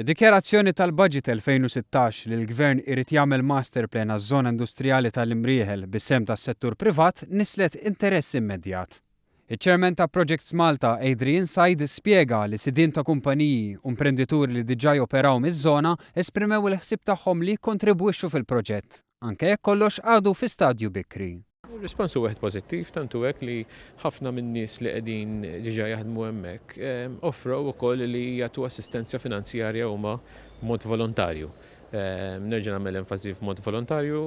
Id-dikjarazzjoni tal-Budget 2016 li l-Gvern irid jagħmel masterplan għaż-żona industrijali tal-Imrieħel bis-sehem tas-settur privat nisslet interess immedjat. Iċ-Chairman ta' Projects Malta Adrian Said spjega li sidien ta' kumpaniji u imprendituri li diġà joperaw miż-żona esprimew il-ħsieb tagħhom li jikkontribwixxu fil-proġett, anke jekk kollox għadu fi stadju bikri. Ir-rispons hu wieħed pożittiv tant hu hekk li ħafna min-nies li qegħdin diġà jaħdmu hemmhekk offrew ukoll li jagħtu assistenza finanzjarja huma b'mod volontarju. Nerġa' nagħmel enfasi f'mod volontarju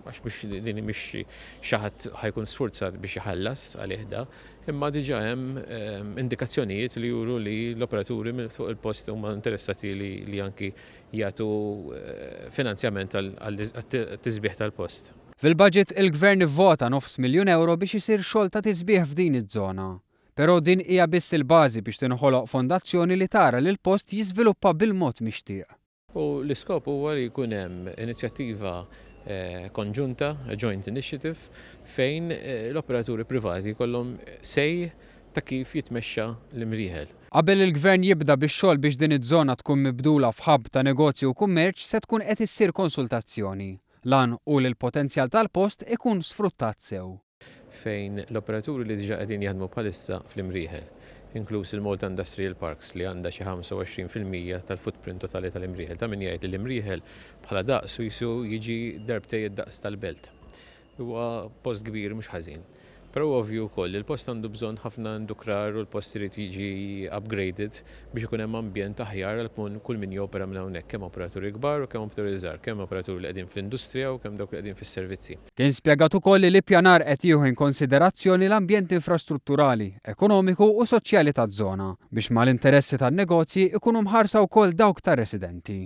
għax mhux din mhix xi ħadd ħa jkun sfurzat biex iħallas għalih da, imma diġà hemm indikazzjonijiet li juru li l-operaturi fuq il-post huma interessati li anki jagħtu finanzjament għat-tisbiħ tal-post. Fil-budget il-Gvern ivvota nofs miljun ewro biex isir xogħol ta' tisbiħ f'din iż-żona. Però din hija biss il-bażi biex tinħoloq fondazzjoni li tara li l-post jiżviluppa bil-mod mixtieq. U l-iskop huwa li jkun hemm inizjattiva konġunta, a joint initiative, fejn l-operaturi privati jkollhom say ta' kif jitmexxa l-Imrieħel. Qabel il-Gvern jibda bix-xogħol biex din iż-żona tkun mibdula f'hub ta' negozju u kummerċ se tkun qed issir konsultazzjoni. L-għan hu li l-potenzjal tal-post ikun sfruttat sew. Fejn l-operaturi li diġà qegħdin jaħdmu bħalissa fl-Imrieħel, inkluż il-Malta Industrial Parks li għandha xi 25% tal-footprint totali tal-Imrieħel, ta' min jgħid li l-Imrieħel bħala daqs qisu jiġi darbtejn id-daqs tal-Belt. Huwa post kbir mhux ħażin. Però huwa ovvju wkoll li l-post għandu bżonn ħafna indukrar u l-post irid jiġi upgraded biex ikun hemm ambjent aħjar għal kull min jopera minn hawnhekk, kemm operaturi kbar u kemm operaturi żgħar, kemm operaturi li qegħdin fl-industrija u kemm dawk li qegħdin fis-servizzi. Kien spjegat ukoll li l-ippjanar qed jieħu in konsiderazzjoni l-ambjent infrastrutturali, ekonomiku u soċjali taż-żona, biex mal-interessi tan-negozji jkunu mħarsa wkoll dawk tar-residenti.